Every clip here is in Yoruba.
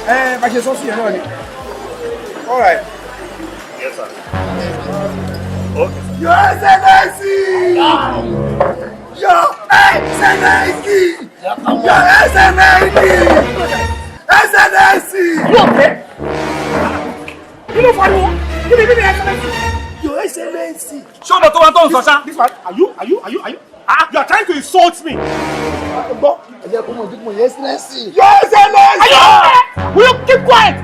Ẹ bá ṣe sọ sí yẹn náà ni. All right. Yes, sir. Okay, sir. Your Excellency! Your Excellency! Your Excellency! Excellency! You okay? Kí ló fariwo? Kí ni kí ni Excellency? Your Excellency! Ṣé o mọ̀ tó wá tó ń sọ ṣá? This one, are you, ah, you are trying to insult me. Gbọ́, Ẹ jẹ́ kó mọ̀ dípò Your Excellency. Your Excellency! Are you okay? Will you keep quiet?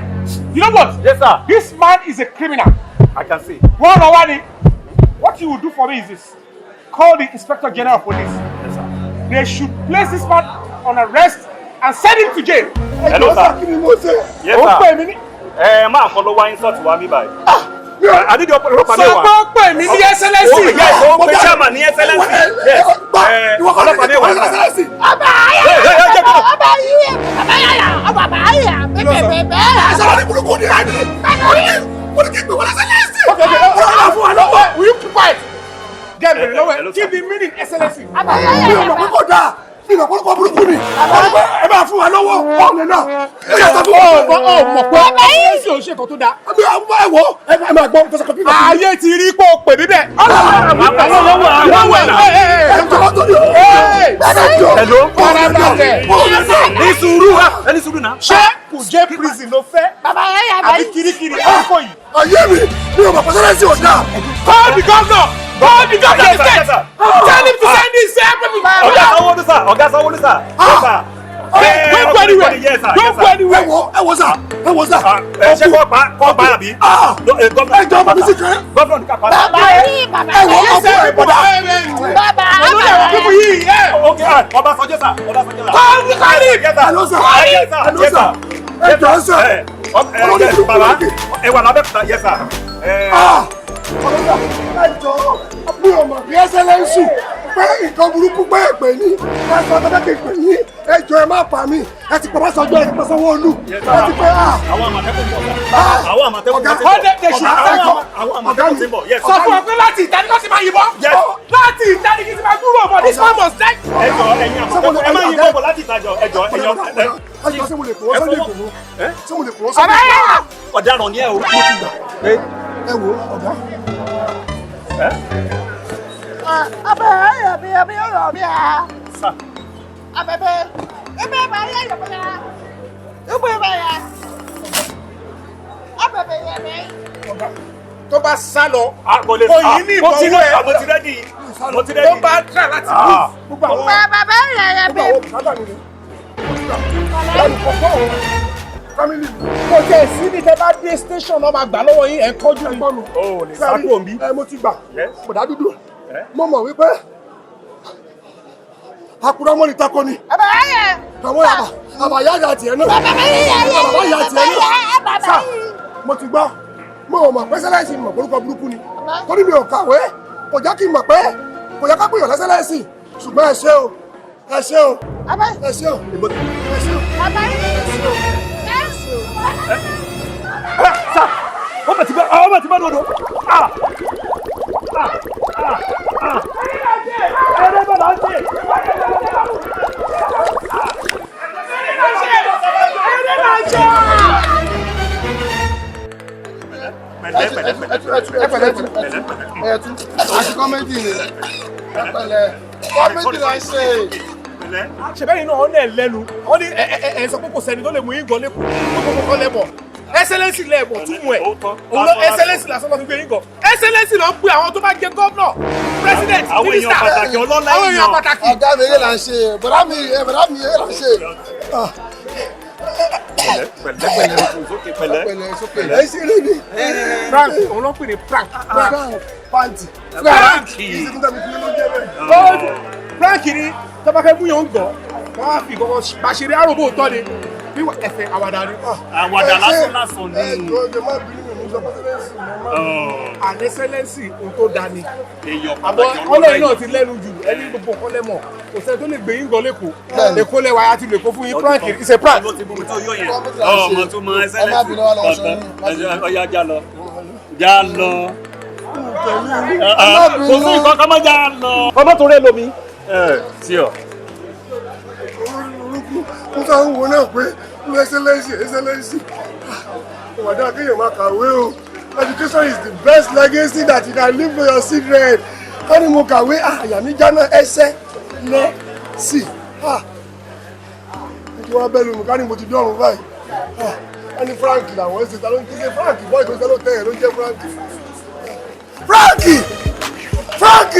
You know what? Yes, sir. This man is a criminal. I can see. Wọ́n rọ wá ni. What you will do for me is this. Call the Inspector General of Police. Yes, sir. They should place this man on arrest and send him to jail. Hello, sir. Kí ni mo ṣe? Yes, Ó sir. pè mí ní. Ẹ máa kọ́ ló wá insult wa mí báyìí. Àdídì ọlọ́pàá Sọ mẹ́wàá. pé ó pè mí ní Excellency. Oh, yes, ó pe chairman ní Excellency. Yes. Ẹ ọlọ́pàá mẹ́wàá, sir. Excellency! Ọba ayé, Hey, hey, hey, jẹ́ kí ló. ọba yìí, ọba yàyà, ọba bàáyà, bẹ́ẹ̀ bẹ́ẹ̀. Ẹ̀sọ́ ní burúkú ni ẹni. Mo ní kí n pè wọ́n Excellency! Okay. Ọlọ́run fún wa lọ́wọ́. Will you keep quiet? Get me lọ́wọ́ Hello, ẹ̀. Give sir. the meaning Excellency. Mi ò mọ̀ pé kò dáa. Mi ò mọ̀ pé kò burúkú ni. Ẹ máa fún wa lọ́wọ́. Ọ̀nà náà. Ẹ yà sọ fún Ó wa. mọ̀, ó mọ̀ pé Excellency ò ṣe nǹkan tó dáa. Àbí àwọn ẹ wò ẹ máa gbọ́ fẹsẹ̀ kọ́. Ayé ti rí pé o pè mí bẹ́ẹ̀. Lọ́wọ́ ẹ̀ náà. Ẹ jọ̀wọ́ tó ní o. Hey! Ẹ jọ̀ọ́. Hello? Farabalẹ̀. Ní sùúrù ha. Ẹ ní sùúrù náà. Ṣé kò jẹ́ prison ló fẹ́? Bàbá yàyà Àbí kirikiri ẹ̀kọ́ yìí? Ayé mi, mi ò mọ̀ pé Excellency ò dáa. Call the governor! Call the governor Yes, sir. state! Yes, sir. Tell him to send this everything. Ọ̀gá Sanwó-Olú, sir. Ọ̀gá Sanwó-Olú, sir. Yes, sir. Don't go anywhere. Yes, sir. Don't Yes, go sir. Ẹ anywhere. wo, ẹ wo sà, ẹ wo sà. Ah, ẹ ṣé kọ́ pa kọ́ pa àbí? Ah! No, eh, governor. Ẹ jọ̀ọ́ bàbí sí kẹrẹ. Governor ní ká pa. Bàbá yìí, bàbá Ẹ wo yàyà, ọkọ ẹ bọ̀dá. bàbá Olórí àwọn people yìí ẹ̀. Okay, ah, Ọbásanjọ́, sir. Ọbásanjọ́, sir. Call the call him. Yes, sir. Hello, sir. Yes, sir. Hello, Yes, sir. sir. Ẹ jọ̀ọ́ sir. Eh, eh, Olórí yes, burúkú bàbá. lókè. Ẹ wà lábẹ́kúta. Yes, sir. Eh, Ah! Ọlọ́dà, ẹ jọ̀ọ́, mi ò mọ̀ bí Excellency pé nǹkan burúkú pé èpè ní ẹ sọ tọ́jú kí n pè yín. Ẹ jọ̀ọ́, ẹ má pa mí. Ẹ ti pọ̀ Ọbásanjọ́, ẹ ti pọ̀ Sanwó-Olú. Yes, sir. Ẹ ti pẹ́ ah! Àwọn Àmọ̀tẹ́kùn ń bọ̀, sir. Ah! Àwọn Àmọ̀tẹ́kùn Ọ̀gá, ti ń bọ̀. They should- Àwọn Àmọ̀tẹ́kùn ti ń bọ̀. Yes, Sọ fún ọ pé láti ìta ní kó ti máa yìnbọn. Yes. Láti ìta ní kí ti máa gbúrò bọ̀. This man must die. Ẹ jọ̀ọ́, ẹ̀yin Àmọ̀tẹ́kùn, ẹ má yìnbọn bọ̀ láti ìta jọ. Ẹ jọ̀ọ́, ẹ̀yin Ẹ jọ̀ọ́, ṣé mo lè pè wọ́n Sunday Igboho? Ṣé mo lè pè wọ́n Sunday Igboho? Ọ̀daràn ni ẹ o. Mo ti gbà. Ẹ wo ọ̀gá. Ọba yàyà, bí bí ọ̀rọ̀ bí a. Sir. Abẹ́bẹ́, ebe bàyà yàgbọ́dá, ebe bàyà, abẹ́bẹ́ yẹ̀mẹ́. Ọ̀gá tó bá sá lọ, Ah, kò lè oyin ní mo ti ìbọn ready, ẹ̀. mo ti ready. Mo ti Tó ready. bá try láti move gbogbo àwọn Bàbá yàyà Gbogbo bí. àwọn bùkátà mi ni. Mo ti gbà. Láti kọ̀kọ́ òun. Family mi. Kò tẹ̀ sí ní tẹ́ bá dé station náà máa gbà lọ́wọ́ yín, ẹ̀ ń kọjú ni. Ẹ̀gbọ́n mi. O ò lè sá kúrò níbí. Ẹ mo ti gbà. Yes. Bọ̀dá dúdú. Eh? Mo mọ̀ wípé àkùrọ̀ mọ́ni tako ni. Bàbá yàyà. Àwọn àbà àbà yá ìyá tiẹ̀ náà. Bàbá yàyà, Àbà yá tiẹ̀ náà. bàbá Sà, yìí. mo ti gbọ́. Mo ò mọ̀ pé Excellency mọ̀ orúkọ burúkú ni. Torí mi ò kàwé. Kò jẹ́ kí n mọ̀ pé kò yẹ ká pè yàn l'Excellency. Ṣùgbọ́n ẹ ṣé o. Ẹ ṣé o. Bàbá Ẹ ṣé o. Ẹ ṣé o. Bàbá yìí. Sir, ọmọ ti bẹ, ọmọ ti bẹ dodo. Ah! Ah! Ah! Ah! Ẹrẹ bẹ là ń ṣe. Ẹ̀rẹ́ náà ṣe. Pẹ̀lẹ́, pẹ̀lẹ́, pẹ̀lẹ́. Ẹ pẹ̀lẹ́, ẹ tú àti comedy ni. Ẹ pẹ̀lẹ́, comedy là ń ṣe. Pẹ̀lẹ́. Ṣẹ̀bẹ́yìn náà ọ̀nà ẹ̀ lẹ́nu wọ́n ní ẹ ẹ ẹ sọ pé kò sẹ́ni tó lè mú yín gan lẹ́kọ̀ọ́ tó kókó kọ́ lẹ́bọ̀. Excellency lẹ́ẹ̀bọ̀ túmù ẹ̀. Ó tán. Òun ló Excellency lásán lọ́ fi gbé yín gan. Excellency ló ń pe àwọn tó bá jẹ gómìnà, president, Àwọn èèyàn minister, pàtàkì, ọlọ́lá àwọn èèyàn èèyàn. pàtàkì. Ọ̀gá mi, eré là ń ṣe. Bọ̀dá mi, ẹ bọ̀dá mi, eré là ń ṣe. Pẹ̀lẹ́, pẹ̀lẹ́, pẹ̀lẹ́, sókè, pẹ̀lẹ́. Pẹ̀lẹ́, sókè. Ẹ ṣe eré ni. Prank, òun ló ń pè ní prank. Prank pàǹtì. Prank. Ìṣègùn tàbí kí ló ń jẹ́ bẹ́ẹ̀. Prank ni tó bá fẹ́ mú yàn ń gàn, wọ́n á fi ìkọ̀kọ̀ bá ṣe rí àròbó tọ́ ni bí ẹ̀fẹ̀ àwàdà ni. Àwàdà lásán lásán ni. Ẹ jọ̀ọ́, ẹ má bínú, mi ní sọ Excellency mo má. Àní Excellency ohun tó da ni. Èèyàn Àmọ́ pàtàkì, ọlọ́lá ọlọ́yin náà èèyàn. ti lẹ́nu jù ẹni gbogbo nǹkan lẹ́mọ̀, kò sẹ́ni tó lè gbé yín gan lẹ́kọ̀ọ́. Bẹ́ẹ̀ni. Èkó lẹ́wà á ti lè kó fún yín. Prank, it's a prank. Ló ti bú mi tó yó yẹn. Comedy là ń ṣe. Ọmọ tó mọ Ẹ má bínú, wà lọ́wọ́ sọ yín. Excellency. Ọya, já lọ. Já lọ. Ẹ má bínú. Kò sí nǹkan kan mọ́, já lọ. Ọmọ tó rẹ lomi. Ẹ sí ọ. Olórí burúkú, mo sá ń wo náà pé Lu excellency, excellency. Ìwádìí akéèyàn máa kàwé o. Education is the best legacy that you can leave for your children. Ká ní mo kàwé, àyà mi jáná ẹsẹ̀ lẹ́ sí. Kí wọ́n bẹ́ẹ̀ lu mi, ká ní mo ti dọ́rùn báyìí. Wọ́n ní Frank làwọn ṣe, ta ló ń ṣe Frank? Bọ́ọ̀lù tó ń ṣe ló tẹ̀ ẹ́ ló ń jẹ́ Frank. Frank! Frank!